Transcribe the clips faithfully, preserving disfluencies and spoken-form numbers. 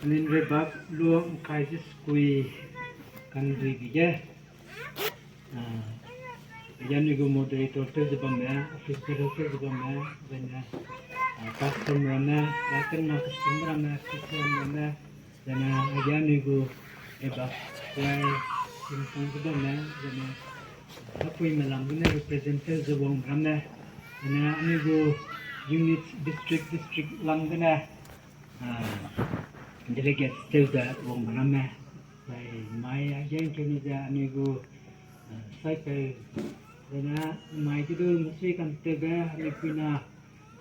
Nin rebak lua ngkai ze sekui kandui bi ge, a, ya anui gu moderator tew ze bamme, office bearer tew ze bamme, zene, a, pastor ramme, rakenna kesum ramme, Christian ramme, zene, a, ya anui gu rebak choir singpung ze bamme, zene, a, hepuime lam gene represent tew ze wang ramme, zene, anui gu unit district, district lam gene, a, delegates tew ze wang ramme. Zai mai a gen keu ni ze anui gu, a, saipeu, zene mai ge du mesui kantewbe anui puina,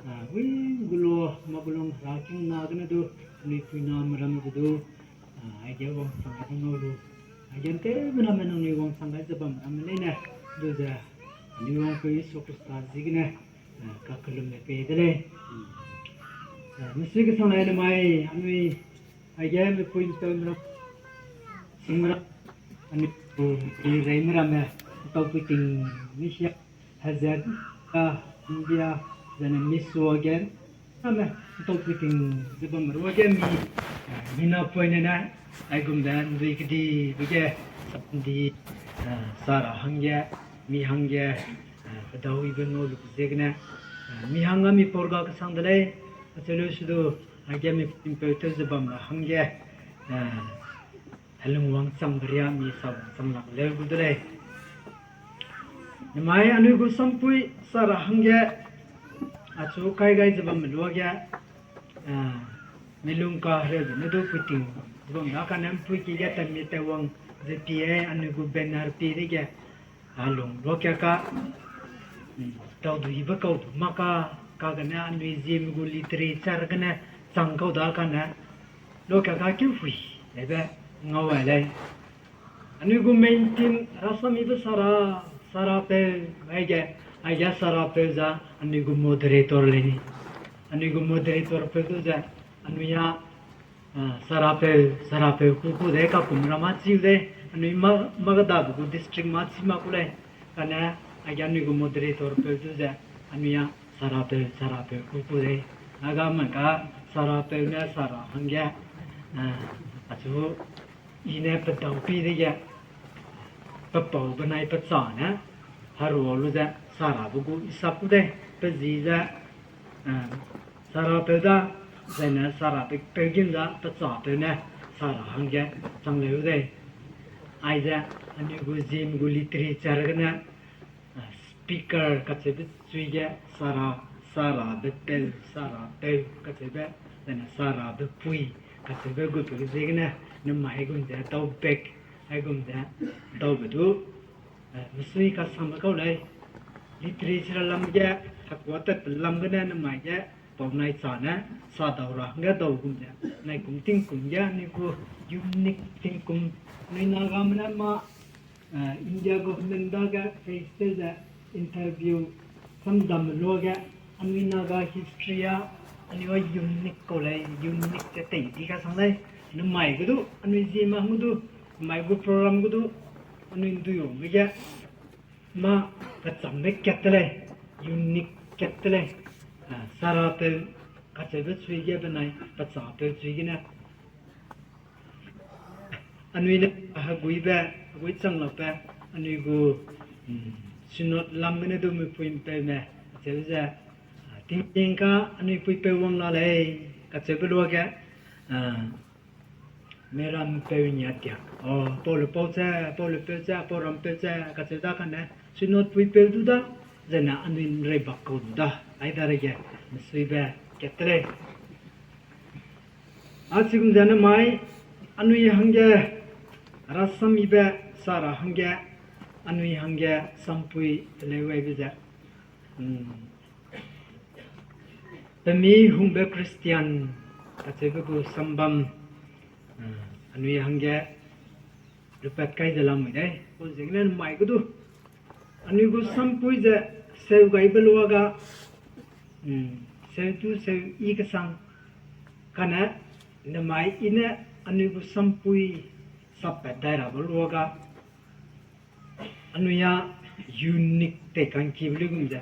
a, wi gu lo, ma gu lung hera kingna gene du, anui puina meram ze du, a, aige wangsang gai ngau lu. Aige ntewbe name nangnui wangsang gai ze bam ramme leine, du ze, anui wangpeu Jisu Khrista ziegene, a, kakellumme pei de lei. A, mesui kesang lai ne mai, anui, aige mipui mpeu meram, sing meram, anui, i rei meramme, ntau puiting, misia, hezet, a, India, zene misua ge, ame, ntau puiting ze bam ruage mi, a, mina poine ne, aigum ze ndui kedibe ge, sap ndi, a, sa ra hangge, mi hangge, a, pedau ibe ngau lu ziegene, a, mi hang a mi porga kesang de lei, acheu lu su du, aige mipui mpeu tew ze bam ra hangge, a, helung wangchangbe ria mi sa wangchang lak leu gu de lei. Nemai anui gu sampui sa ra hangge, achu kai gai ze bamme luage, a, milung kahereube ne du puiting ze bam da kane mpui ki ge tami tewang ze pie anui gu banner pie dege, a lung luakaka, mm, tauduibe kau du maka, kagene anui Zeme gu literature gene chang kau da kane, luakaka keu hui, ebe ngau ai lei. Anui gu main theme rasamibe sara, sarapeu, aige, aige sarapeu za anui gu moderator lei ni. Anui gu moderator peu du ze, anui a, a, sarapeu, sarapeu ku ku de, kakum ra mâ chiu de, anui ma, mâ kedabe gu district mâ chi mâ ku lei. Kane, aige anui gu moderator peu du ze, anui a sarapeu, sarapeu ku ku de. Aga mâ ka sarapeu ne sara hangge, a, achu i ne pedau pi dege, pepau benai pecha ne, herua lu ze, sarabe gu i sap ku de, pe zi ze, a, sarapeu da, zaine sarapeu gin za, pechapeu ne, sara hangge, chang leu de. Aize, anui gu Zeme gu literature gene, a, speaker kacheube chui ge, sara, sarabepeu, sarapeu kacheube, zaine sarabepui kacheube gu pe ziegene, nemai gum ze, daubek, aigum ze, daube du, a, mesui kasangbe kau lei, literature lam ge, headquarter pe lam gene nemai ge, pau nai cha ne, sa dau ra hangge dau gum ze, nai kum tingkum ge, anui gu unique tingkum, anui Nagame ne mâ, a, India government dage face tew ze interview samdam luage, anui Naga history a, anui a unique kau lei, unique ze tei di kasang lei, nemai gu du, anui Zeme hang gu du, nemai gu program gu du, anui nduiwangbe ge, mâ kechangbe kat te lei, unique kat te lei, a, sarapeu, kacheube chui ge benai, pechapeu chui gene, anui ne heguibe, hegui chang lakbe, anui gu, mm, synod lam gene du mipui mpeume, acheu ze, a, tingting ka anui puipeu wang la lei, kacheube luage, a, merampeu nia tiak. O, pau le pau che, pau le peu che, pau rampeu che, kacheu da kane, synod puipeu du da, zaine anui nreibak kau du da, aidadege, mesuibe kat te lei. A chigum ze nemai, anui hangge, rasamibe, sara hangge, anui hangge, sampui, teleu aibe ze. Hmm. Pemi hungbe Christian, kacheube gu sambam, a, anui hangge, lupat kai ze lamui dei. Pau ziegene nemai gu du. Anui gu sampui ze, seu gaibe luage, hmm, seu tu seu i kesang. Kane, nemai i ne, anui gu sampui, sappat dai rabe luage, anui a unique tei kangkibe luigum ze,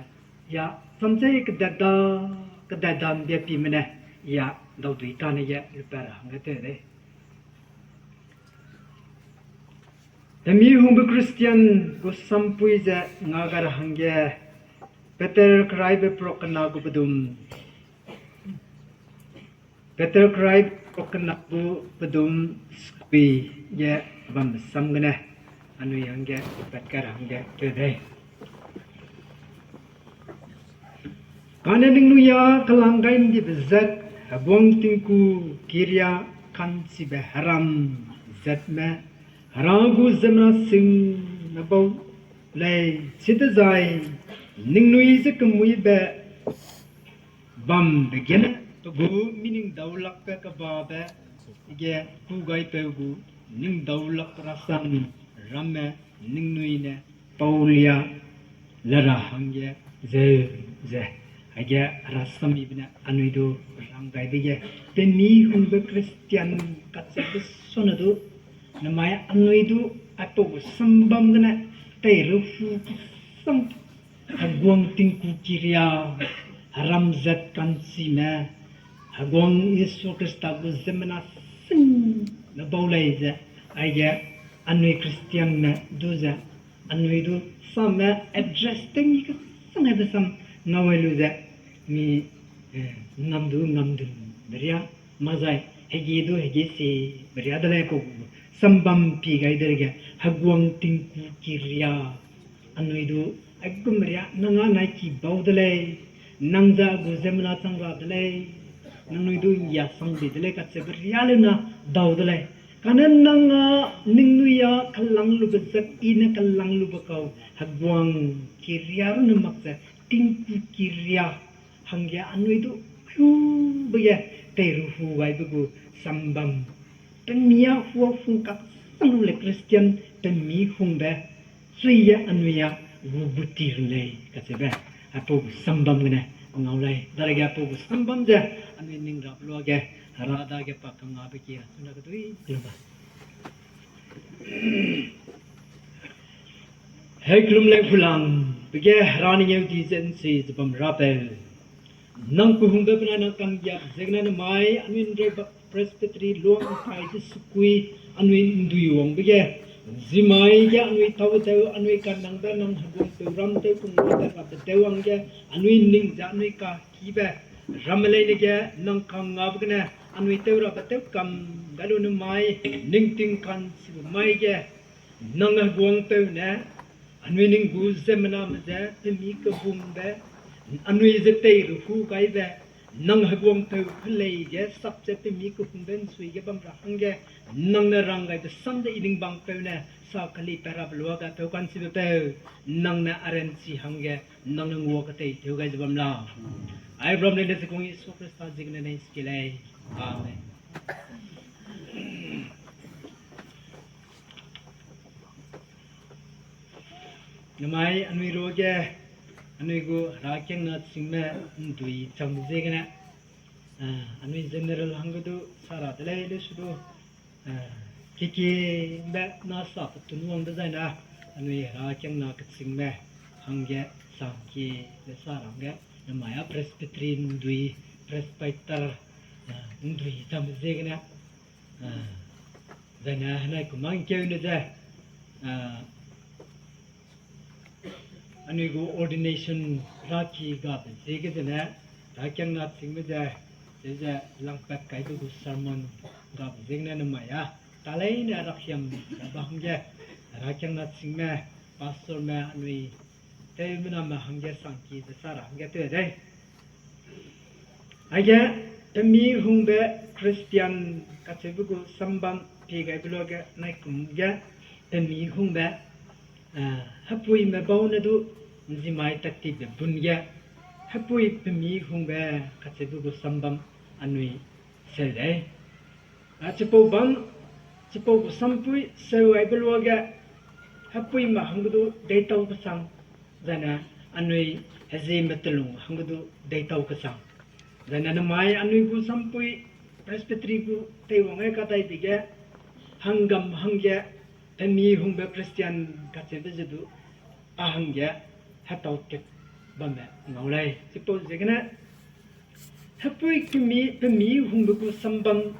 ya, samchei kedat da, kedat da mbia pime ne, ya, daudui tane ge lupat ra hangge tew dei. Pemi hungbe Christian gu sampui ze nga gai ra hangge, Peter keraibe prok kena gu pedum, Peter keraibe prok kena gu pedum sekui ge bambe sam gene, anui hangge pat kai ra hangge tew dei. Kane ningnui â kelang gai ndibe zat, heguang tingku kiria ka'nchibe heram zatme, Hera gu ziemmena sing ne bau lei, chidezai ningnui ze kemuîbe bambe gene pe gu mi ningdaulakbe kebabe ge kugaipeu gu ningdaulak rasam ramme ningnui ne paulia le ra hangge zeu ze, aige rasam yibe ne anui du rang gaibe ge, pemi hungbe Christian kacheube sone du, namai anui du aipau gu sambam gene teiruhu kesang heguang tingku kiria, heram zat ka'nchime, heguang Jisu Khrista gu ziemmena sing ne bau lei ze, aige anui Christian ne du ze, anui du samme address tewmi kesang aibe sam ngau ai lu ze, mi, eh, ngam du ngamdunbe riâ, mak zai hege du hege siebe riâ de lei kau gu sambam pi gai de ge, heguang tingku kiria, anui du, aigum riâ, nang â nai ki bau de lei, nang ze a gu ziemmena chang ra de lei, nangnui du nggiasang di de lei kacheube riâ leu na dau de lei. Kane nang â ningnui â kelang lube zat i ne kelang lube kau, heguang kiria runne mak ze, tingku kiria hangge anui du, lube ge teiruhu gaibe gu sambam. Pemi â hua hung kak sang lu lei Christian, pemi hungbe, sui ge anui â gu guti run lei kacheube, aipau gu sambam gene ngau lei. Darege aipau gu sambam ze anui ning rabe luage, Hera dage pa kangabe ki ra chuna kedui lu ba. Hei kelum lei hulangbe ge Hera ningeu di ze ’nsui ze bam Rapeu, nang kehungbe benai nang ka'nggiabe ziegene nemai anui ’nrei bak Presbytery luang ’ntai ze sekui anui ’nduiwangbe ge, zimai ge anui tâutew, anui kanangbe nang heguangpeu ram tew kung rabe tew hangge, anui ning ze anui kakibe ramme leine ge nang kangabe gene anui tew rabe tew kam gai lu nemai, ning ting ka'nchibe mai ge, nang heguangpeu ne anui ning gu ziemmename ze pemi kehungbe, anui ze teiruhu gaibe, nang heguangpeu kelei ge sap ze pemi kehungbe ’nsui ge bam ra hangge, nang ne rang gaibe sam ze i ning bangpeu ne sa keli pat rabe luage peu ka'nchibe peu, nang ne aranchi hangge, nang ne ngua ketei tew gai ze bam lau. Ai bram leine ze kung Jisu Khrista ziegene ne siki lei. Amen. Nemai anui ruage, anui gu herakiangna chingme ’ndui chang ziegene, ah, anui general hangge du sa ra de lei, lesu du, ah, kekiebe na sa petun wang dezaine, anui herakiangna kechingme hangge sangkie de sa ra hangge, nemai â Presbytery ’ndui, Presbyter, ah, ’ndui chang ziegene, ah, zaine henai kumang keu ne ze, ah, anui gu ordination raki gabe ziege zene, herakiangna chingme ze, ze langpat kaibe gu sermon gabe ziegene nemai â, taleine rahiam rabe hangge, herakiangna chingme, pastorme anui tewmename hangge sangkie ze sa ra hangge tew dei. Aige, pemi hungbe Christian kacheube gu sambam pie gaibe luage naikum ge, pemi hungbe, ah, hepuime bau ne du, ’nzimai tattibe bun ge, hepui pemi hungbe kacheube gu sambam anui seu dei. A, chipau bam, chipau gu sampui seu aibe luage, hepuime hangge du deitau kesang, zaine anui hezieme telung hangge du deitau kesang. Zaine nemai anui gu sampui Presbytery gu teiwang ge kadai dege, hanggam hangge, pemi hungbe Christian kacheube ze du, a hangge, hetau tet bamme ngau lei. Chipau ziegene, Hepui kemi, pemi hungbe gu sambam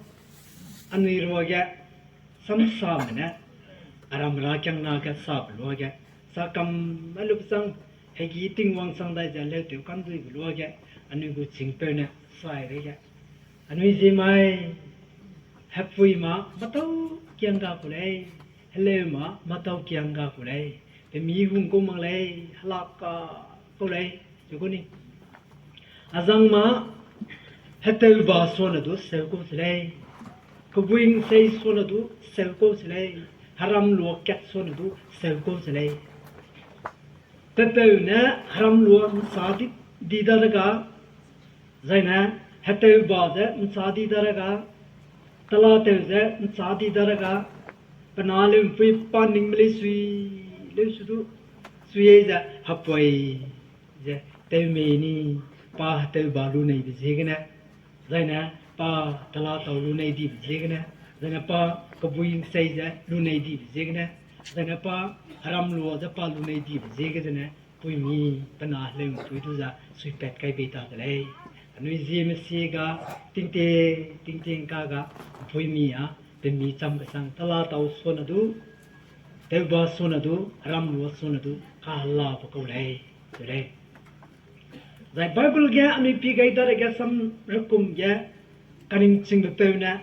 anui ruage, samsame ne, aram rakiangna ge sabe luage, sakam a lupchang, hegi Tingwang chang dai ze leutew kanduibe luage, anui gu chingpeu ne sai reige. Anui ziemai, hepui ma matau kiang ga ku lei, heleu ma matau kiang ga ku lei, pemi hung kau mak lei, helak ka kau lei, chu gu ni. Azang ma, hetewba suane du seu kau se lei. Kebuing sei suane du seu kau se lei. Heram lua kat suane du seu kau se lei. Pepeu ne heram lua nchâ di, di da rega, zaine hetewba ze nchâ di da rega, telatew ze nchâ di da rega, pe na leumpui pa ning me lei sui, leu su du, sui ei ze hapui ze tew mei ni, pa hetewba lu neibe ziegene, zaine pa telatau lu nei dibe ziegene, zaine pa kebuing sei ze lu nei dibe ziegene, zaine pa heram lua ze pa lu nei dibe ziege zene, puimi pe na heleumpui du ze suipat kai bei ta de lei. Anui zieme sie ga, tingting, tingting ka ga, puimi a, pemi cham kesang, telatau suane du, tewba suane du, heram lua suane du, kahelabe kau lei, de lei. Zai Bible ge anui pie gai darege sam rekum ge, kaningchingbe peu ne,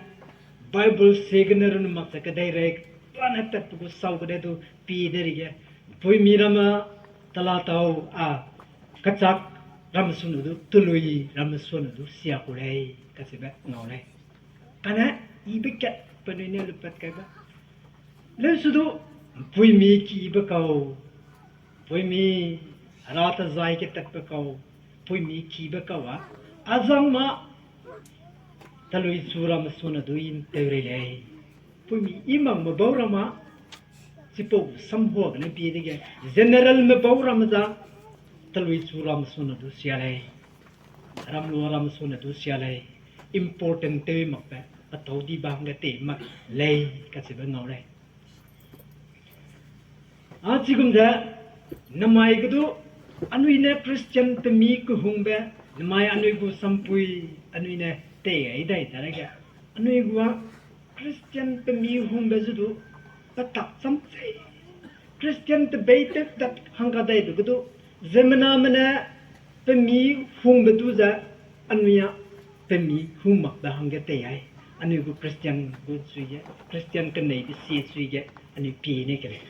Bible ziegene runne mak ze kedeirei, pa ne tatbe gu sau gene du pie derege, puimi ramme, telatau a, kechâk ramme suane du, telui ramme suane du sia ku lei, kacheube ngau lei. Kane, ibe kat penui ne lupat kaibe. Leu su du, puimi kibe kau, puimi hera tezai ketatbe kau, puimi kibe kau a, azang ma, telui chu ramme suane du i ntew rei lei. Puimi i makme bau ramme, chipau samhua gene pie dege, generalme bau ramme za, telui chu ramme suane du sia lei. Heram lua ramme suane du sia lei. Important tew makbe, petau dibe hangge tei mak lei, kacheube ngau lei. A chigum ze, namai ge du, anui ne Christian pemi kehungbe, namai anui gu sampui, anui ne tei ai dai darege, anui gu a Christian pemi hungbe zu du, petak cham chei. Christian tebei tew tat hangka daibe ge du, ziemmename ne pemi hungbe du ze, anui a pemi hung makbe hangge tei ai. Anui gu Christian gu chui ge, Christian keneibe sie chui ge, anui pie ne ke lei.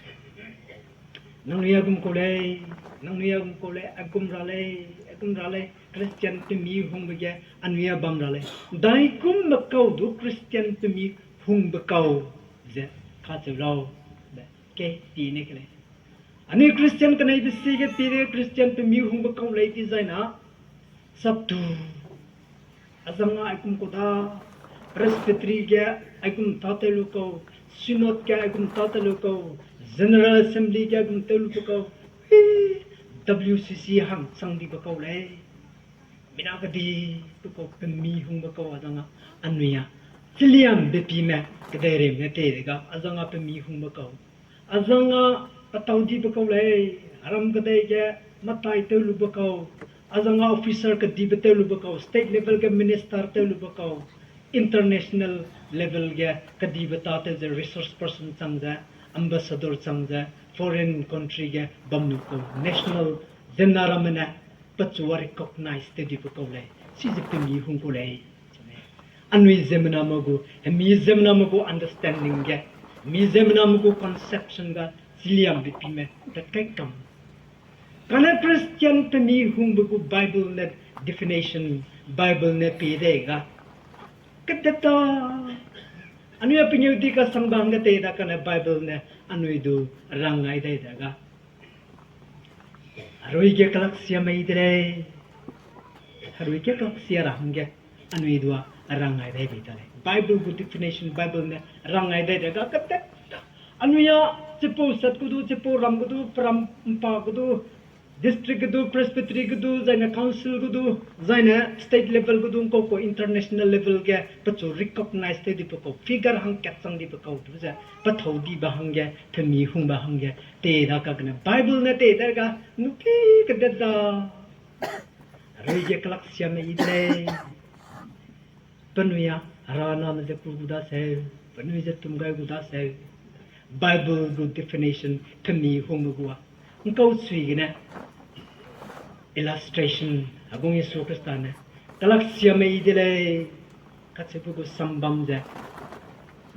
Nangnui a gum kau lei, nangnui a gum kau lei, a gum ra lei, a gum ra lei, Christian pemi hungbe ge, anui a bam ra lei. Daigum me kau du Christian pemi hungbe kau ze, kacheu lau, be, ke, pie ne ke lei. Anui Christian keneibe sie ge pie de Christian pemi hungbe kau lei di zai na, saptu, azang a aigum kau da, Presbytery ge aigum tâtew lu kau, Synod ge aigum tâtew lu kau, General Assembly ge aigum tew lu kau, WCC hang chang dibe kau lei. Mina kedibe kau, pemi hungbe kau azang a, anui a, chiliambe pime, kedeireime tei de ga, azang a pemi hungbe kau. Azang a petau dibe kau lei, heram kedei ge matai tew lube kau, azang a officer kedibe tew lube kau, state level ge minister tew lube kau, international level ge kedibe tâtew ze resource person chang ze, ambassador chang ze, foreign country ge bam lu kau, national ziemmena ramme ne pechu a recognize tew dibe kau lei, chize pemi hung kau lei. Anui ziemmename gu, hemi ziemmename gu understanding ge, hemi ziemmename gu conception ga, chiliambe pime tat kai kam. Kane Christian pemi hungbe gu Bible ne definition, Bible ne pie dei ga, kedeta, anui a pengeu di kasangbe hangge tei da kane Bible ne anui du rang ai dai da ga. Herui ge kelaksia mei de lei. Herui ge kelaksia ra hangge anui du a rang ai dai bei ta lei. Bible gu definition, Bible ne rang ai dai de ga ketat ta. Anui a chipau sat gu du, chipau ram gu du, peram mpa gu du, district ge du, presbytery ge du, zaine council ge du, zaine state level ge du, ngkau kau international level ge pechu recognize tew dibe kau, figure hangkat chang dibe kau du ze, pethâu dibe hangge, pemi hungbe hangge, tei da kagene Bible ne tei da ga, nuki kedet da. Herui ge kelaksiame yi de lei. penui a, Hera name ze ku gu daseu, penui ze tum gai gu daseu. Bible gu definition pemi hungme gu a, ’ngkau sui gene illustration, Hegung Jisu Khrista ne, kelaksiame yi de lei, kacheube gu sambam ze,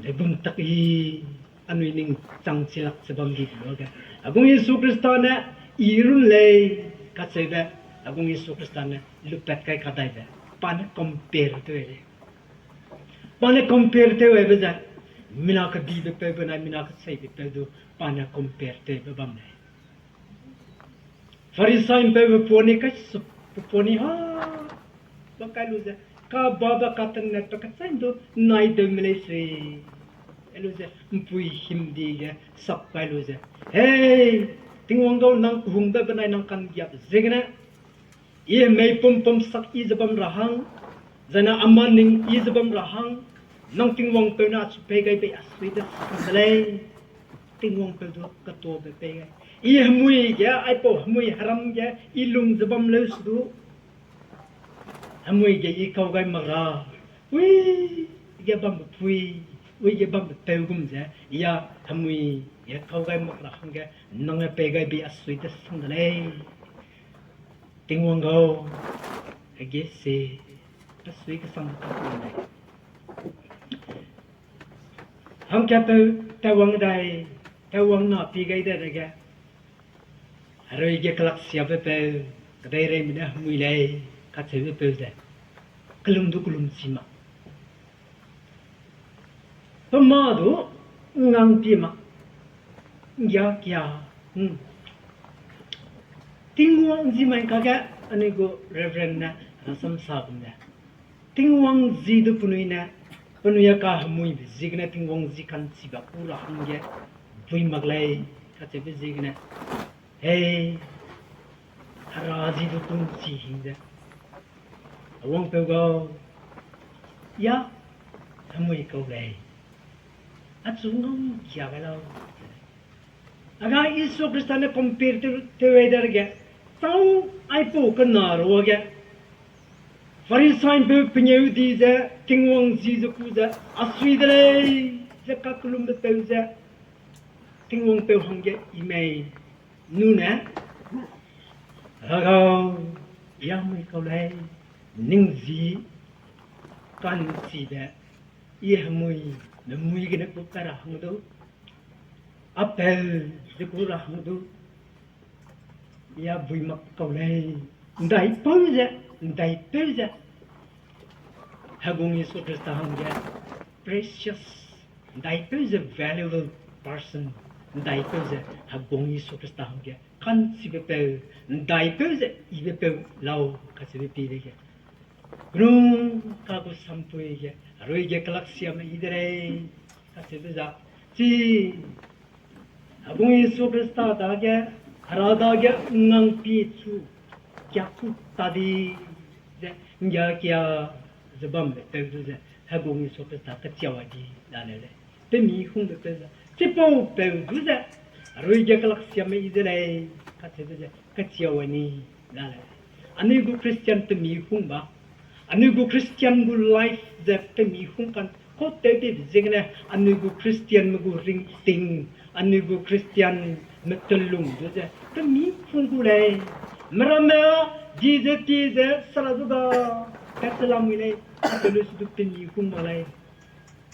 ze gum tak yi, anui ning chang chilak ze bam di luage, Hegung Jisu Khrista ne, i run lei, kacheube, Hegung Jisu Khrista ne lupat kai kadaibe, pa ne compare tew lei. Pa ne compare tew aibe ze, mina kedibe peu benai mina kecheibe peu du, pa ne compare tewbe bam lei. Farisai'mpeube puani kai sup, pe puani ha, ba kai lu ze, kababe katenetbe kechai du, nai deu me lei sui. Ai lu ze, ’mpui himdi ge sap kai lu ze, hei, Tingwang gau nang kehungbe benai nang ka'nggiabe ziegene, i hemei pum pum sak yi ze bam ra hang, zai ne aman ning yi ze bam ra hang, nang Tingwangpeu ne achu pei gai bei a sui de sang de lei. Tingwangpeu du ketobe pei gai. I hemui ge, aipau hemui heram ge, i lung ze bam leu se du. Hemui ge i kau gai mak ra. Ui, ge bambe pui, ui ge bambe peu gum ze, i a hemui ge kau gai mak ra hangge, nang ne pei gai bei a sui de sang de lei. Tingwang gau, hege se, pe sui kesang ka lei. Hangkapeu, tewang dai, tewang na pi gai de dege. Herui ge kelaksiabe peu, kedeireime ne hemui lei, kacheube peu ze. Kelum du kelum chi mak. Pe mâ du ngang pie mak. Nggia kia, hmm. Tingwang zi mai kage, anui gu Reverend ne, rasam sa gum ze. Tingwang zi du penui ne, penui a kahemuibe ziegene Tingwang zi ka'nchibe ku ra hangge, bui mak lei, kacheube ziegene. Hei, Hera zi du tungchi hing ze. Awangpeu gau, ya, hemui kau lei. Achu ngau kia gai lau. Aga Jisu Khrista ne compare tew, tew ai dage, chau aipau kena ruage. Farisai'mpeu pengeu di ze, Tingwang zi ze ku ze, a sui de lei, ze kakellumbe peu ze, Tingwang peu hangge i mei, nune, Hera gau, ya mui kau lei, ning zi, ka'nchibe, i hemui, memui gene ku pe ra hang du, a peu, ze ku ra hang du, ya bui mak kau lei, ’ndaipeu ze, ’ndaipeu ze, Hegung Jisu Khrista hangge, precious, ’ndaipeu ze valuable person, ’ndaipeu ze Hegung Jisu Khrista hangge, ka'nchibe peu, ’ndaipeu ze ibe peu lau, kacheube pi dege. Kerung ka gu sampui ge, herui ge kelaksiame yi de lei, kacheube za, chi, Hegung Jisu Khrista dage, Hera dage ’nnang pie chu, kiachu ta di, ze, ’nggia kia, ze bambe peu du ze, Hegung Jisu Khrista kechia wai di, la leu lei. Pemi hungbe peu ze, chipau peu du ze, herui ge kelaksiame yi de lei, kacheube ze, kechia wai ni, la leu lei. Anui gu Christian pemi hung ba, anui gu Christian gu life ze pemi hung kan, kau tew dibe ziegene, anui gu Christianme gu ringting, anui gu Christianme telung du ze, pemi hung gu lei. Meramme, di ze, ti ze, sara du ga, tat ze lamui lei, a pe lu se du pemi hung mak lei.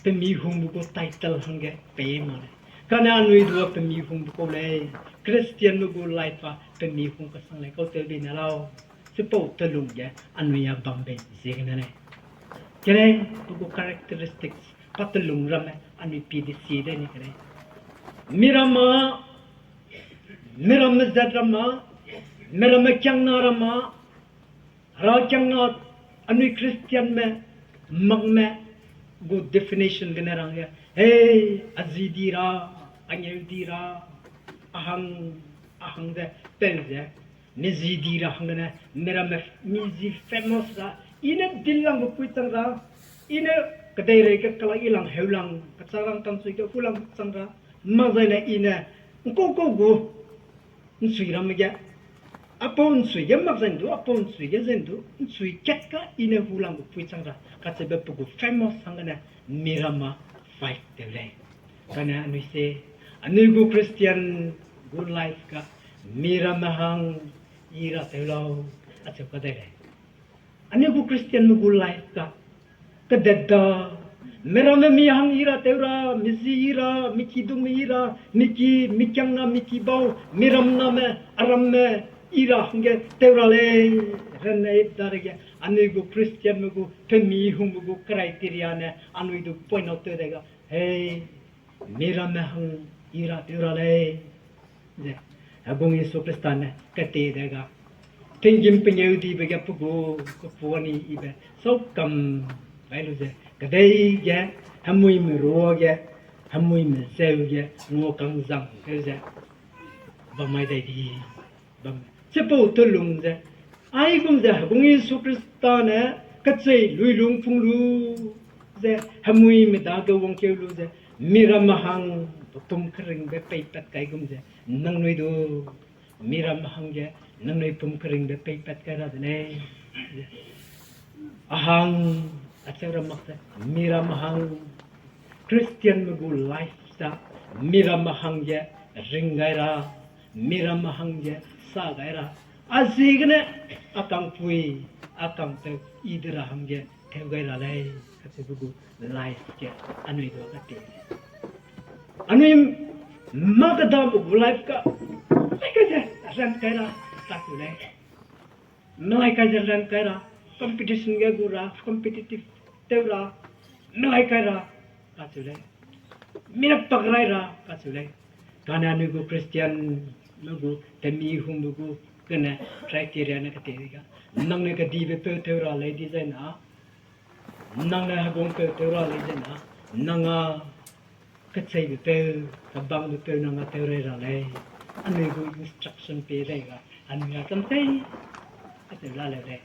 Pemi hungbe gu title hangge pei mak lei. Kane anui du a pemi hungbe kau lei. Christianme gu life a pemi hung kesang lei kau tew bei ne lau. Chipau telung ge anui a bam bei ziegene lei. Kelei, pe gu characteristics, pa telung ramme anui pie de si de ni kelei. Miramme, miramme zat ramme, miramme kiangna ramme, Hera kiangna anui Christianme, makme, gu definition gene rangge, hei, a zi di ra, a ngeu di ra, a hang, a hang ze, peu ze, mi zi di ra hanggene, miramme, mi zi famous ra, i ne dilangbe pui chang ra, i ne kedeirei ge kelak i lang heu lang, kechak lang kanchui ge hu lang chang ra, mak zaine i ne, ’ngkau kau gu, ’nsui ramme ge, Apau ’nchui ge mak zai ’ndu, apau ’nchui ge zai ’ndu, ’nchui kat ka i ne hulang gu pui chang ra, kacheube pe gu famous hanggene, Miram five tew lei. Kane anui se, anui gu Christian gu life ga, miramme hang i ra tew lau, acheu kadai lei. Anui gu Christianme gu life ga, kedet da, miramme mi hang i ra tew ra, mi zi i ra, mi kidumme i ra, mi ki, mi kiangna, mi kibau, miram name, aramme i ra hangge tew ra lei, renne dadege, anui gu Christianme gu, pemi hungbe gu criteria ne, anui du point out tew dega, hei, miramme hang i ra tew ra lei. Ze, Hegung Jisu Khrista ne kete dega, tinggîm pengêudibe ge pe gu, pe pu ani ibe, saukam gai lu ze, kedei ge, hemuime ruage, hemuime zeu ge, nguakang zang tew ze, bam mai dai di, bam, chipau telung ze, aigum ze Hegung Jisu Khrista ne, kechei luilung pung lu, ze, hemuime dage wangkeu lu ze, miramme hang, pum keringbe peipat kai gum ze, nangnui du, miramme hangge, nangnui pum keringbe peipat kai ra de lei. A hang, acheu ra mak ze, miramme hang, Christianme gu life da, miramme hangge, ring gai ra, miramme hangge, sa gai ra, a ziegene, a kangpui, a kangpeu, i de ra hangge, tew gai ra lei, kacheube gu life ge, anui du kate. Anui mâ kedame gu life ga, melai kai ze ran kai ra, kacheu lei. Melai kai ze ran kai ra, competition ge gu ra, competitive tew ra, melai kai ra, kacheu lei. Mirapak rai ra, kacheu lei. Kane anui gu Christianme gu, temi hungbe gu, kane criteria ne kate di ga. Nang ne kedibe peu tew ra lei di zai na, nang ne heguangpeu tew ra lei zai na, nang a kecheibe peu, kebangbe peu nang a tew rei ra lei. Anui gu instruction pei dai ga, anui a cham tei, acheu la leu lei.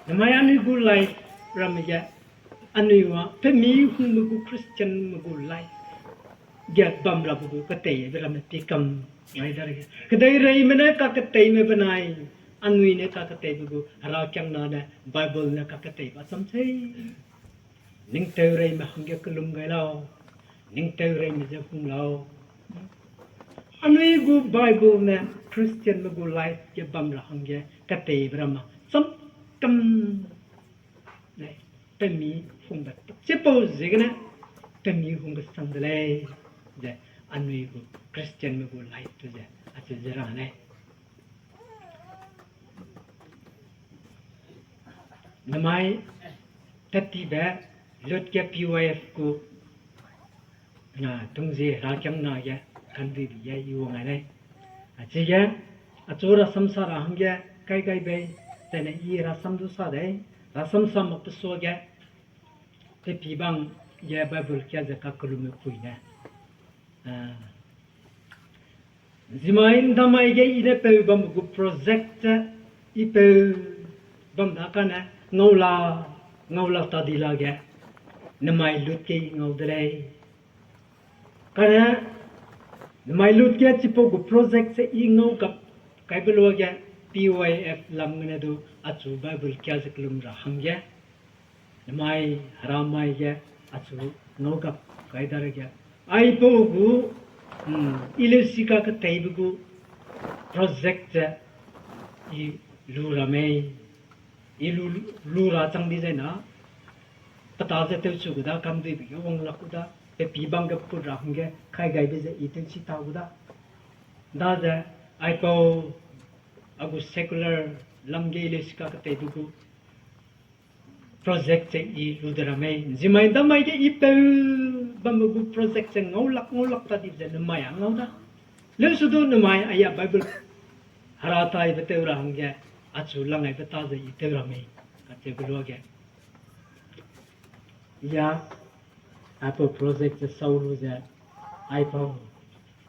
Namai anui gu life ramme ge, anui a, pemi hungme gu Christianme gu life ge bam rabe gu keteibe ramme pi kam gai da rege. Kedeireime ne kaketeime benai, anui ne kaketeibe gu, herakiangna ne, Bible ne kaketeibe cham tei. Ningteureime hangge kelum gai lau, ningteureime ze hung lau. Anui gu Bible ne Christianme gu life ge bam ra hangge keteibe ramme cham kam lei, pemi hungbe. Chipau ziegene pemi hungbe sang de lei, ze anui gu Christianme gu life te ze, acheu ze rang lei. Namai tattibe lut ge P Y F gu, na, tungzie herakiangna ge, kanduibe ge i wang ai lei. Achige, achu rasam sa ra hangge, kai gai bei, zaine i rasam du sa dei, rasam sa mak pe suage, pe pi bang ge Bible kia ze kakellumme pui ne. Ah, zimai ndamai ge i ne peu bambe gu project ze, i peu bam da kane, ngau la, ngau la ta di lage, namai lut ge i ngau de lei. Kane, namai lut ge chipau gu project ze i ngau gap kaibe luage, P Y F lam gene du achu Bible kia ze kellum ra hangge. Namai, heramai ge, achu ngau gap kai da rege. Aipau gu, mm, i leusi kaketeibe gu project ze i lu ra mei. I lu, lu ra chang di zai na, peta ze tewchu gu da, kamduibe ge wang lak gu da, pe pi bang ge put ra hangge, kai gaibe ze i tewchi ta gu da. Daze, aipau, a gu secular lam ge i leusi kaketeibe gu project ze i lu de ra mei. Zimai ndamai ge i peu bambe gu project ze ngau lak, ngau lak ta di ze namai a ngau da. Leusu du namai a ya Bible hera taibe tew ra hangge, achu lang aibe ta ze i tew ra mei, kacheube luage. Ya, aipau project ze sau lu ze, aipau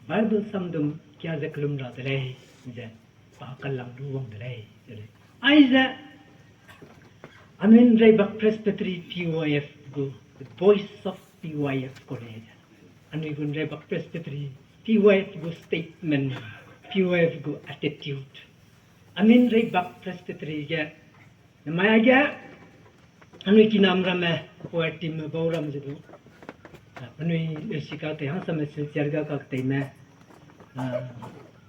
Bible samdum kia ze kellum ra de lei, ze, pa kalang lu wang de lei, ze lei. Aize, anui Nreibak Presbytery P Y F gu, the voice of P Y F College. Anui gu Nreibak Presbytery P Y F gu statement, P Y F gu attitude. Anui Nreibak Presbytery ge, namai age, anui kinam ramme, choir teamme bau ram ze du, penui leusi kak tei hangsame Silchar ga kak teime,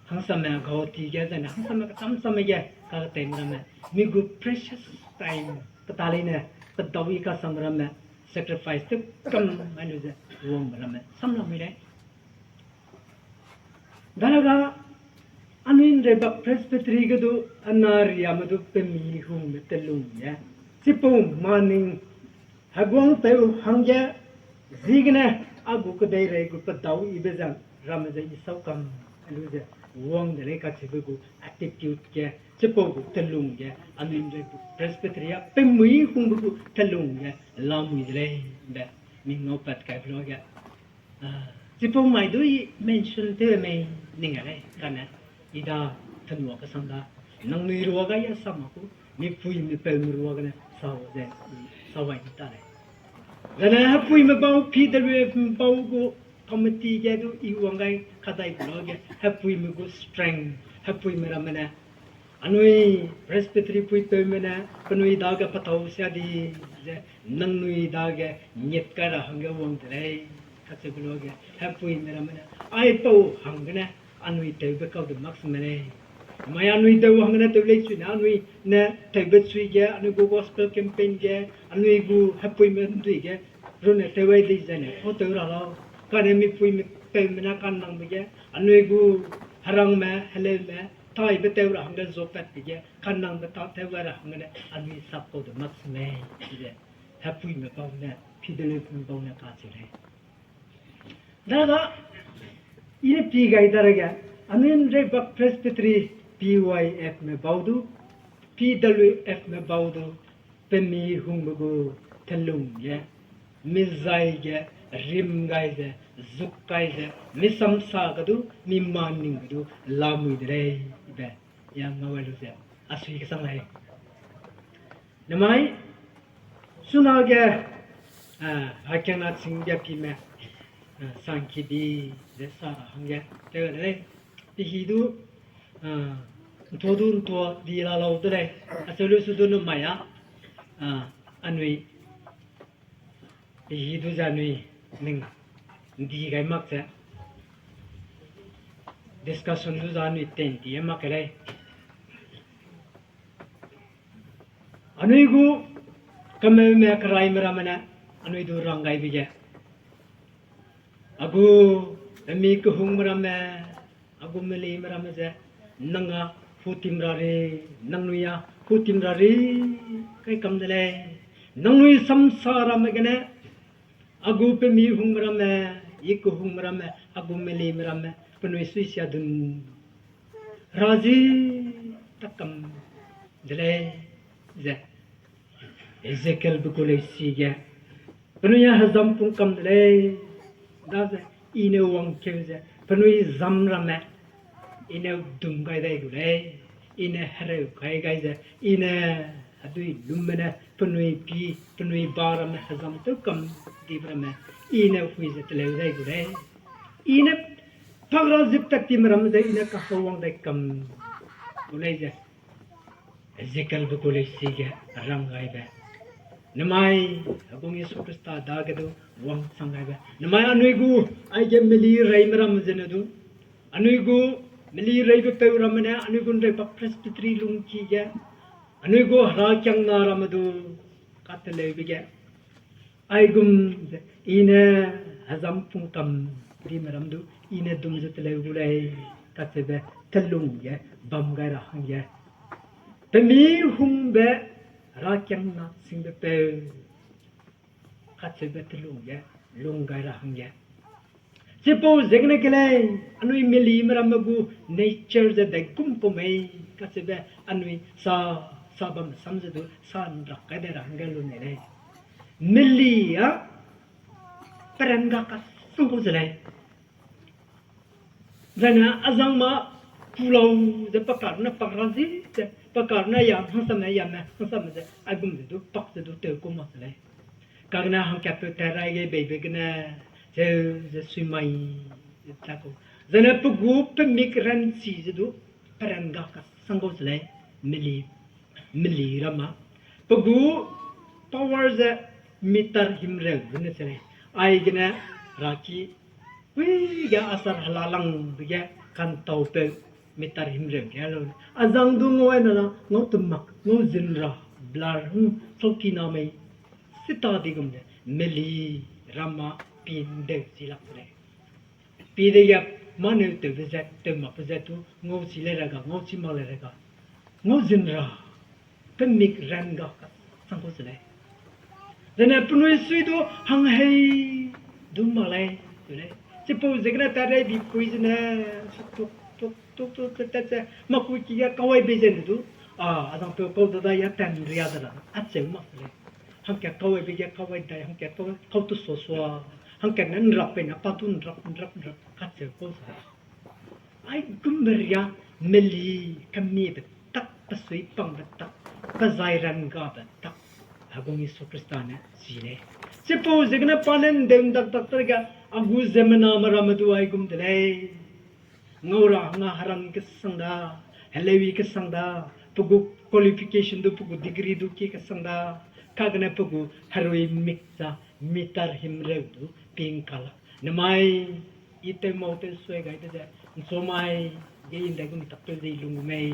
hangsame Guwahati ge zene hangsame kecham chamme ge kak teime ramme, mi gu precious time peta leine, pedau i kasangme ramme, sacrifice tew kam mai lu ze wangbe ramme samlamui lei. Daraga anui Nreibak Presbytery ge du, ana riame du pemi hungbe telung ge, chipau maning heguangpeu hangge, ziegene a gu kedeirei gu pedau ibe ze ramme ze i sau kam lu ze wang de lei kacheube gu attitude ge, chipau gu telung ge, anui Nreibak Presbytery a pemi hungbe gu telung ge lamui de lei, be mi ngau pat kaibe luage. Chipau mai du i mention tew mei ning a lei, kane i da tenua kesang da, nangnui ruage ya sa mak gu, mipuime peume ruagene sa ze, sa wai di ta lei. Zane hepuime bau, P W F bau gu committee ge du i wang gai kadai gu luage, hepuime gu strength, hepuime ramme ne, anui Presbytery puipeume ne penui dage petau sia di ze, nangnui dage ngiet kai ra hangge wang de lei, kacheube luage, hepuime ramme ne, aipau hanggene anui tewbe kau de mak seme lei. Mai anui deu hanggene tew lei suine, anui ne tewbe chui ge, anui gu gospel campaign ge, anui gu hepuime ndui ge, runne tew ai di zene, pau tew ra lau. Kane mipuime peume ne kannangbe ge, anui gu herangme, heleume, taibe tew ra hangge zuapatbe ge, kannangbe tâ tew gai ra hanggene, anui sap kau de mak seme lei, ze, hepuime bau ne, P W F bau ne kacheu lei. Dada, i ne pi gai darage, anui Nreibak Presbytery, P Y F me bau du, P W F me bau du, pemi hungbe gu telung ge, mizai ge, rim gai ze, zuk kai ze, misamsa ge du, mi maning ge du, lamui de lei, be, ya ngau ai lu ze, a sui kesang lei. Namai, chunage, a, hakiangna ching ge pime, a, sangkibi ze sa ra hangge, tew de lei, pehi du, a, ntua du ntua di la lau de lei, acheu lu su du numai a, a, anui, pehi du ze anui, ning, ndi gai mak ze, discussion du ze anui ten di mak ke lei. Anui gu kemeume keraime ramme ne, anui du rang gaibe ge, a gu, pemi kehungme ramme, a gu melime ramme ze, nang a hutim ra ri, nangnui a hutim ra ri, kai kam de lei, nangnui samsa ramme gene, a gu pemi hungme ramme, i kehungme ramme, a gu melime ramme, penui suisia dun ra zi tak kam de lei, ze Ezekielbe gu leisi ge, penui a hezam pung kam de lei, daze, i ne wangkeu ze, penui zam ramme, i ne dum gai dai gu lei, i ne hereu kai gai ze, i ne hedui lumme ne, penui pi, penui ba ramme, hezam tew kam dibe ramme, i ne hui ze teleu dai gu lei. I ne pak ra zip tat time ramme ze, i ne kahewang dai kam gu lei ze. Ezekielbe gu leisi ge rang gaibe. Namai, Heguang Jisu Khrista dage du wangchang gaibe. Namai anui gu, aige meli reime ramme zene du. Anui gu, meli reibe peu ramme ne, anui gu Nreibak Presbytery lungki ge. Anui gu herakiangna ramme du, kateleube ge. Aigum ze, i ne hezam pung kam dime ram du, i ne dum ze teleu gu lei, kacheube telung ge, bam gai ra hangge. Pemi hungbe, herakiangna singbe peu, kacheube telung ge, lung gai ra hangge. Chipau ziegene ke lei, anui melime ramme gu nature ze daigum pau mei, kacheube anui sa, sa bam sam ze du, sa nrak kai de ra hangge lu nei lei. Meli a, peran ga kasang kau ze lei. Zaine azang ma pulau ze pakar ne pak ra zi ze, pakar ne ya, hangsame yame, hangsame ze, aigum ze du, pak ze du, tew ku mak ze lei. Kagene hangkatpeu tat rai ge beibe gene, zeu ze sui mai, ze ta ku. Zaine pe gu pe mik ranchi ze du, peran ga kasang kau ze lei. meli, meli ramme. Pe gu power ze meter himreu gene se lei. Aigene raki, ui ge asar helalangbe ge kantaupeu meter himreu ge lau. Azang du ngau ai na la, ngau temak, ngau zin ra, blur, hmm, sauki na mei. Sita di gum ze, meli ramme pi ndeu chi lak se lei. Pi dege, mâneu tewbe zat, tewmakbe zat du, ngau chi lei ra ga, ngau chi mak lei ra ga, ngau zin ra, pe mik ran ga kachang kau se lei. Zene penui sui du hang hei du mak lei, tu lei. Chipau ziegene tat rei bi pui zene, tuk, tuk, tuk, tuk, tat, tat ze, makui ki ge kau ai bei zene du, a, azang peu kau da da ya tan ria ze ra, acheu mak se lei. Hangkat kau ai bei ge kau ai dai, hangkat kau, kau tu sua sua, hangkat ne nrap bei ne pa tu nrap, nrap, nrap, kacheu kau se lei. Aigumbe ria meli kemiebe tak, pe sui pangbe tak, pe zai ran gabe tak, Heguang Jisu Khrista ne chi lei. Chipau ziegene pa ne ndeu ndak dak dege, a gu ziemmename ramme du aigum de lei. Ngau ra hangge heram kesang da, heleuyi kesang da, pe gu qualification du, pe gu degree du kie kesang da, kagene pe gu herui mik za meter himreu du ping kala. Nemai, i tew mau tew suai gai de ze, nchu mai, ge i ndai gu mi tak tew ze i lung gu mei,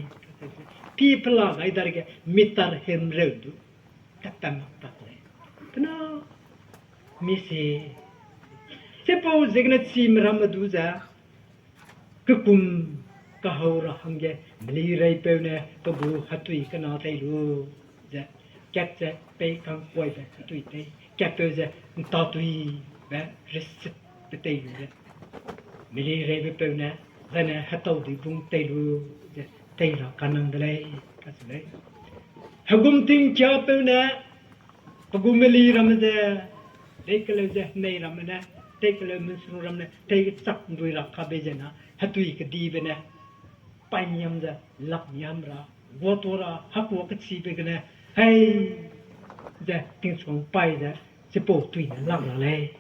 pi pela gai dage meter himreu du, tat ta mak tak lei. Pena, mi se, chipau ziegene chime ramme du ze, kekum kahau ra hangge meli reipeu ne pe gu hetui kena tei lu ze, kat ze pei kangkuaibe hetui tei, katpeu ze ntatuibe receipt pe tei lu ze, meli reibe peu ne, zaine hetau dui bung tei lu ze, tei ra kanang de lei, kacheu lei. Hegum tingkiapeu ne, pe gu meli ramme ze, tei keleu ze, nei ramme ne, tei keleu mensuru ramme ne, tei chak ndui ra kabe ze na, hetui kedibe ne, paî miam ze, lak miam ra, guatu ra, hekua kechibe gene, hei, ze, tingchuang paî ze, chipau tui ne lak ra lei.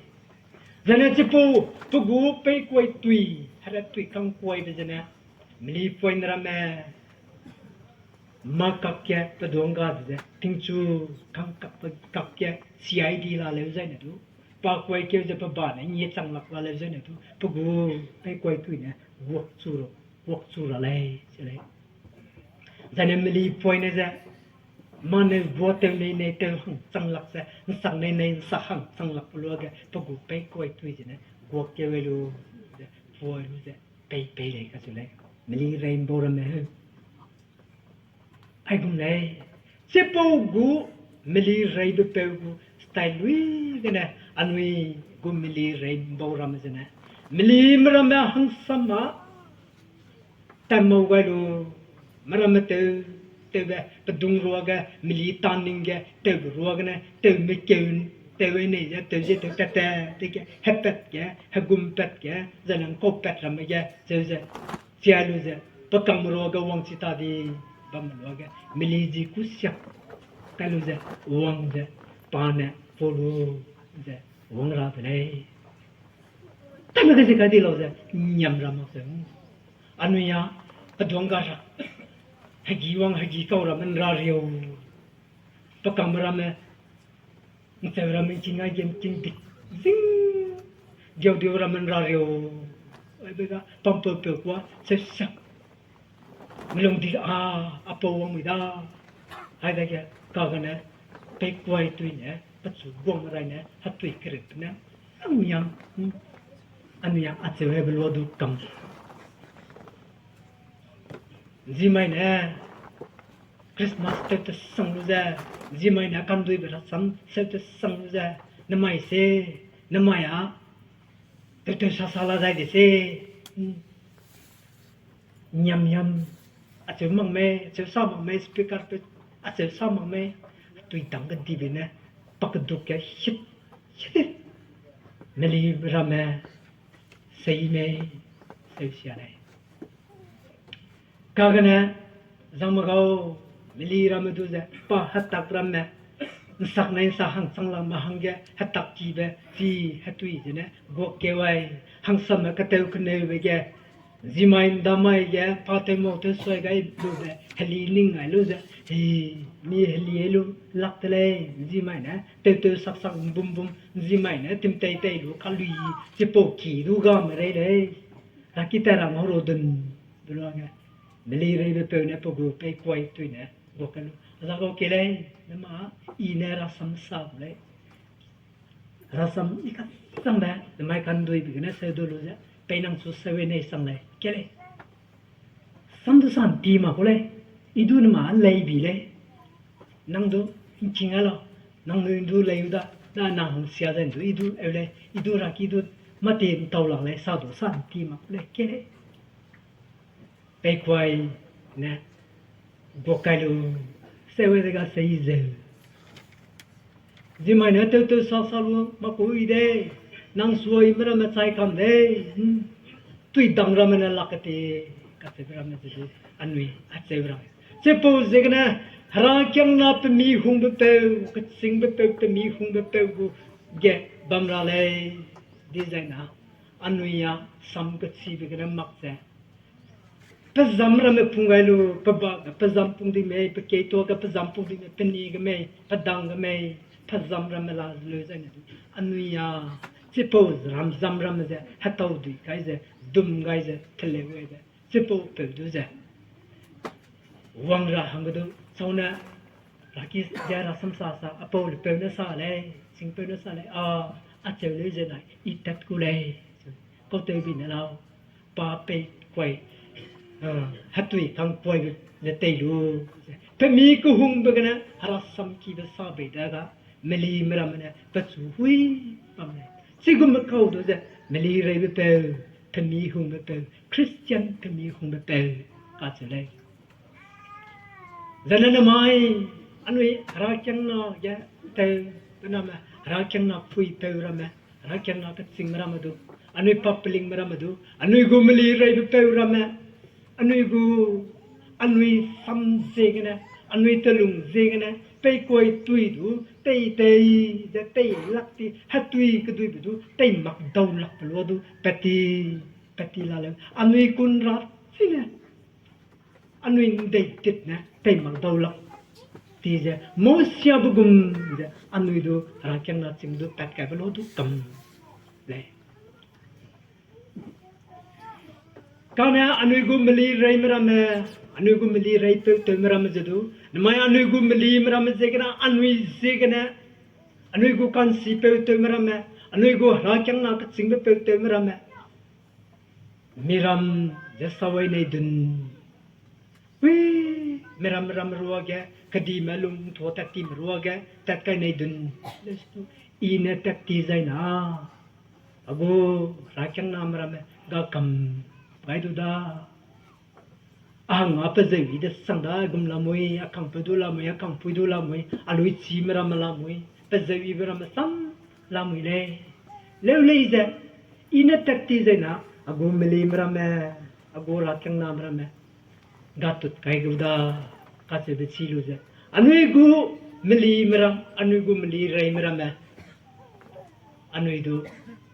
Zene chipau, pe gu peikuai tui, hera tui kangkuaibe zene, meli point ramme, mâ kak ge pe duang ga de ze, tingchu kangkak pe kak ge C I D la leu zaine du, pa kuai keu ze pe ba ne ngie chang lak la leu zaine du, pe gu peikuai tui ne, guak chu ra, guak chu ra lei, ze lei. Zaine meli point ne ze, mâ ne gua tew nei nei tew hang chang lak ze, nsak nei nei nsak hang chang lak pe luage, pe gu peikuai tui zene, guak keu lu, ze, puai lu ze, pei pei lei kacheu lei. Meli rei mbau ramme heu. Aigum lei. Chipau gu meli reibe peu gu style lui gene anui gu meli rei mbau ramme zene. Melime ramme hangsam ma. Tammau gai lu, meramme tew, tewbe, pedung ruage, meli taning ge, tewbe ruagene, tewme keu, tew nei ze, tew ze, tew tat tat, dege, hepat ge, hegum pat ge, zene ngkau pat ramme ge, zeu ze, chia lu ze, pe kangme ruage wang chi ta di, bamme ruage, meli zi kusiak, kai lu ze, wang ze, pa ne, pau lu, ze, wang ra de lei. Tame ge ze kai di lau ze, niam ra mak ze. Anui a, peduang ga ra. Hegi wang hegi kau ramme nra riu. Pe kangme ramme, ncheu ramme nking ai ge nking dik. Zing, diau diau ramme nra riu. Aibe ga, pampeu peu kua, seu sak. Melung di a, apau wang mui da. Hai dage, kagene, peikuai tui ne, pechu guang rai ne, hetui kereu ne, anui a, anui a, acheu hebe lua du kam. Nzimai ne, Christmas tew tesang lu ze, nzimai ne kanduibe rasam seu tesang lu ze, nemai se, nemai a, tew tew sa sa la zai de se, niam niam, acheu mak mei, acheu sa mak mei, speaker pe, acheu sa mak mei, tui dang kedibe ne, pakeduk ge hit, hit, meli ramme, sei mei, seu sia lei. Kagene, zangme gau, meli ramme du ze, pa hetak ramme, nsak nei nsa hang chang langme hangge, hetak kibe, chi hetui zene, guak keu ai, hangsamme ketew keneube ge, Nzimai ndamai ge pa tew mau tew suai gai lube heli ning gai lu ze, he, mi heli lu lak de lei, nzimai ne tew tew sak sak bum bum, nzimai ne timtei tei lu kalui, chipau ki du ga me rei lei. Raki ta rang hau ro dun, du luage, meli reibe peu ne pe gu peikuai tui ne, gua kai lu. A za gau ke lei, nama, i ne rasam sa gu lei. Rasam i kasangbe, namai kanduibe gene seu du lu ze, pei nang chu seu nei sang lei, ke lei. Sam du sa nti mak ku lei, i du nama lei bi lei. Nang du, nking a lau, nang du, du lei u da, da nang hang sia zai du, i du, eu lei, i du raki du, mâ ti ntau lak lei, sa du sa nti mak ku lei, ke lei. Peikuai ne, gua kai lu, seu de ga sei zeu. Nzimai ne tew tew sa sa lu, mâ ku i de, nang suaime ramme chai kam de, hmm. Tui dang ramme ne lak kete, kacheube ramme ze du, anui, acheu ramme. Chipau ziegene, herakiangna pemi hungbe peu, kechîngbe peu, pemi hungbe peu gu ge bam ra lei, dizai na, anui a sam kechibe gene mak ze, pezam ramme pung gai lu, peba ge pezam pung di mei, pekeitua ge pezam pung di mei, peni ge mei, pedang ge mei, pezam ramme la lu zai ne du, anui a, chipau ram zam ramme ze, hetau dui kai ze, dum gai ze, teleu gai ze, chipau peu du ze wang ra hangge du, sau ne, raki ze rasam sa sa, apau le peu ne sa lei, chingpeu ne sa lei, a, acheu lei ze nai, i tat ku lei, kautewbi ne lau, pa peikuai, hetui kangkuaibe ne tei lu, pemi kehungbe gene, herasam kibe sa bei da ga, melime ramme ne, pechu hui bam lei. Chigum kau du ze, meli reibe peu, pemi hungbe peu, Christian pemi hungbe peu, kacheu lei. Zane namai, anui herakiangna ge teu, bename herakiangna pui peu ramme, herakiangna kechîngme ramme du, anui papelingme ramme du, anui gu meli reibe peu ramme, anui gu, anui sam ziegene, anui telung ziegene, peikuai tui du, tei tei, ze tei lak ti, hetui keduibe du, tei mak dau lakbe lua du, peti, peti la leu, anui kun ra chine, anui ndei tit ne tei mak dau lak ti ze, Mosiabe gum ze, anui du herakiangna ching du pat kaibe lua du kam lei. Kane anui gu meli reime ramme, anui gu meli reipeu tewme ramme ze du, namai anui gu melime ramme ziegene, anui ziegene, anui gu kansipeu tewme ramme, anui gu herakiangna kechîngbe peu tewme ramme, miram ze sawai nei dun. Ui, miram ram ruage, kedime lung nthu tat time ruage, tat kai nei dun. Lesu, i ne tat ti zai na. A gu, herakiangname ramme, ga kam gai du da. A hang a pezeu i de sang da, gum lamui, a kangpeu du lamui, a kangpui du lamui, a lui chime ramme lamui, pezeu ibe ramme sam lamui lei. Leu lei ze, i ne tat ti zai na, a gu melime ramme, a gu herakiangname ramme, ga tut kai gu da, kacheube chi lu ze. Anui gu melime ram, anui gu meli reime ramme. Anui du,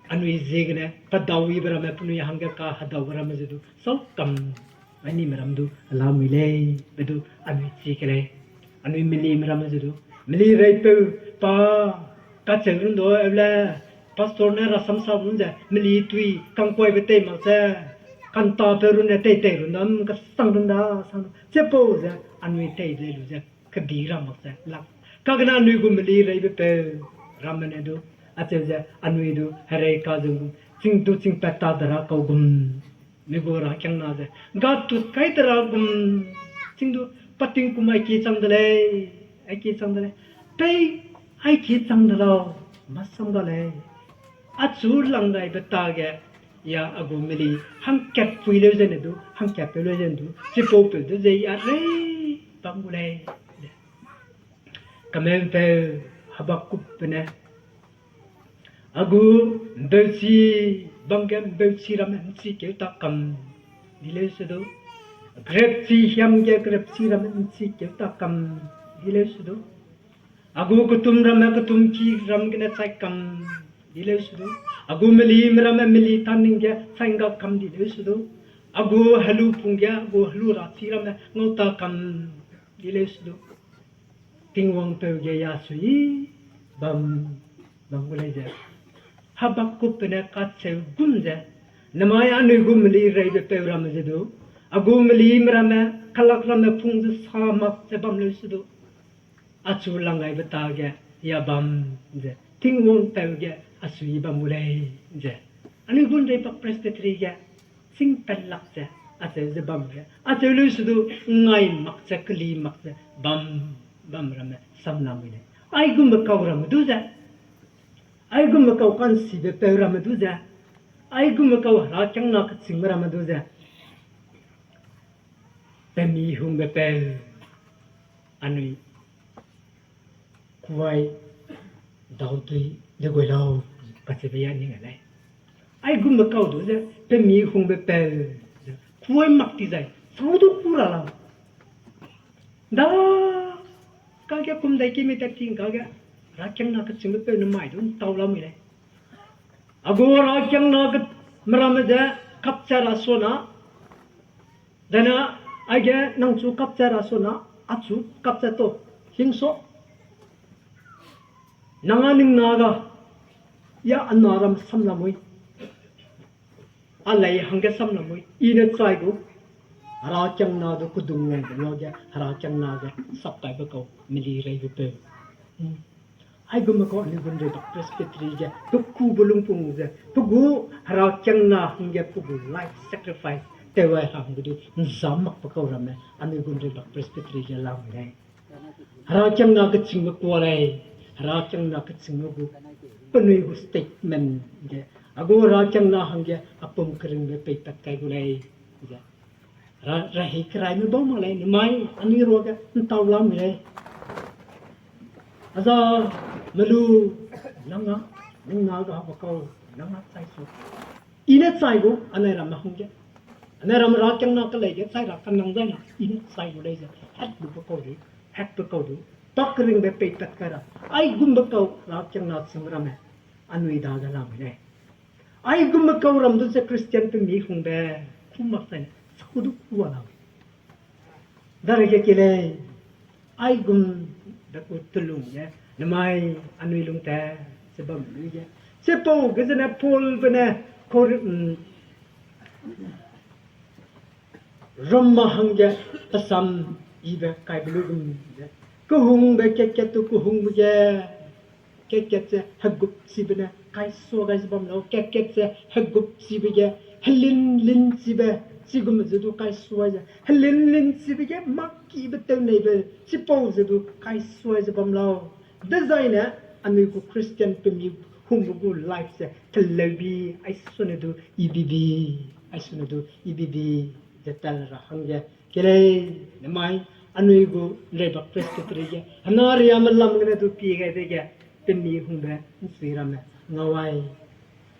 anui ziegene, pedau ibe ramme, penui hangge kahedaube ramme ze du, sau kam, anime ram du, lamui lei, be du, anui chi ke lei. Anui melime ramme ze du, meli reipeu, pa, kacheu run du, eu le, pastor ne rasam sa run ze, meli tui, kangkuaibe tei mak ze, kantapeu run ne tei tei run dam, kasang run da, sang, chipau ze, anui tei de lu ze, kedi ra mak ze, lak. Kagene anui gu meli reibe peu, ramme ne du, acheu ze, anui du, herei ka zeu gum, ching du ching pat ta de ra kau gum. Mi gu herakiangna ze, ga tut kai de ra gum, ching du, pa tingkum aiki chang de lei, aiki chang de lei, pei, aiki chang de lau, masam da lei. Achu lang gaibe tage, ya a gu meli, hangkat pui leu zene du, hangkat peu leu zene du, chipaupeu du ze ya rei, bam gu lei. Kameupeu, Habakukbe ne, a gu, mbeuchi, bam ge mbeuchi ramme nchi keu ta kam, di leu se du. Grepchi hiam ge grepchi ramme nchi keu ta kam, di leu se du. A gu ketum ramme ketum ki ram gene chai kam, di leu se du. A gu melime ramme meli taning ge chai ngga kam, di leu se du. A gu helu pung ge, a gu helu ra chi ramme ngau ta kam di leu su du. Tingwang peu ge ya sui bam, bam gu lei ze. Habakkup pe ne kacheu gum ze, namai anui gu meli reibe peu ramme ze du, a gu melime ramme, kalak ramme pung ze sa mak ze bam leu su du. Achu lang gaibe ta ge, ya bam ze, Tingwang peu ge, a sui bam gu lei ze. Anui gu Nreibak Presbytery ge, singpat lak ze, acheu ze bam ge, acheu leu su du, ngai mak ze, keli mak ze, bam, bam ramme, sam lamui lei. Aigumbe kau ramme du ze, aigumbe kau kansibe peu ramme du ze, aigumbe kau herakiangna kechingbe ramme du ze, pemi hungbe peu, anui, kuai, daudui, de gui lau, kacheube ya ning a lei. Aigumbe kau du ze, pemi hungbe peu, kuai mak ti zai, sau du ku ra lau. Da, kage kum dai kime tat ting kage, herakiangna kechingbe peu namai du ntau lamui lei. A gu herakiangna ke, meramme ze, kapcha ra sona, dana, aige nang chu kapcha ra sona, achu kapcha ta, hingso. Nang a ning na ga, ya a na ram sam lamui. A lei hangge sam lamui, i ne chai gu, herakiangna du kedung wangbe luage, herakiangna ge sap kaibe kau, meli reibe peu. Aigumbe kau anui gu Nreibak Presbytery ge, pe kube lungpung ze, pe gu herakiangna hangge pe gu life sacrifice, tew ai hangge du, nza makbe kau ramme, anui gu Nreibak Presbytery ge lamui lei. Herakiangna kechingbe kua lei, herakiangna kechingbe gu, penui gu statement ge, a gu herakiangna hangge, a pum keringbe peipat kai gu lei, ze. Ra, rahei keraime bau mak lei, namai anui ruage ntau lamui lei. A za, melu, nang a, ning na ga hebe kau, nang a chai su. I ne chai gu, anai ramme hangge. Anai ramme herakiangna kelei ge chai ra kanang zai na, i ne chai gu lei ze, hat lube kau du, hatbe kau du, pak keringbe peipat kai ra, aigumbe kau herakiangna ching ramme, anui dage lamui lei. Aigumbe kau ram du ze Christian pemi hungbe, ku mak chai ne, sau du ku a lau. Darege ke lei, aigumbe gu telung ge, namai anui lungtat ze bam lui ge. Chipau ge zene Paulbe ne, Kor-, Roma hangge, pe sam ibe kaibe lu gum ze. Kehungbe kat-kat tu kehungbe ge, kat-kat ze hegup chibe ne kaisua gai ze bam lau, kat-kat ze hegup chibe ge, helin lin chibe, chigum ze du kaisua ze, helin lin chibe ge mâ kibe tewneibe, chipau ze du kaisua ze bam lau. Dezaine, anui gu Christian pemi hungbe gu life ze teleubi, aisune du ibibi, aisune du ibibi, ze tel ra hangge. Ke lei, namai, anui gu Nreibak Presbytery ge, hena riame lam gene du pie gai dege, pemi hungbe nsui ramme ngau ai.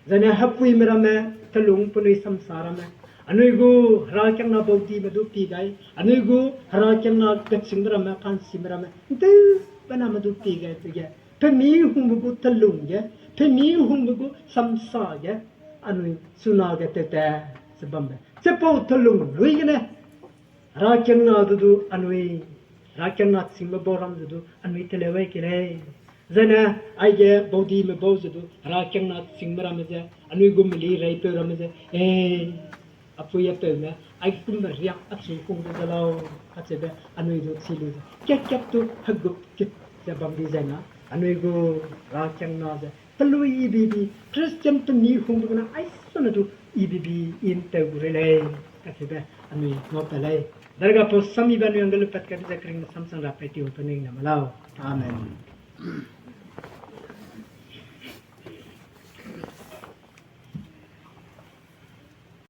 Zane hepuime ramme, telung penui samsa ramme, anui gu herakiangna baudime du pie gai, anui gu herakiangna kechingbe ramme, kansime ramme, nteube name du pie gai dege, pemi hungbe gu telung ge, pemi hungbe gu samsa ge, anui chunage tewtat ze bambe. Chipau telung lui gene, herakiangna du du anui, herakiangna chingbe bau ram ze du anui teleu ai ke lei. Zane, aige baudime bau ze du, herakiangna chingbe ramme ze, anui gu meli reipeu ramme ze, e, apui apeume, aigumbe riak achu hungbe ze lau, kacheube anui du chi lu ze, kat-kat tu hegup kit ze bam di zai na, anui gu herakiangna ze, telui ibibi, Christian pemi hungbe gene aisune du ibibi i nteu gu rei lei, kacheube anui ngau ta lei. Darega pau samibe anui hangge lupat kaibe ze keringbe samsang ra pei tiu penui name lau. Amen.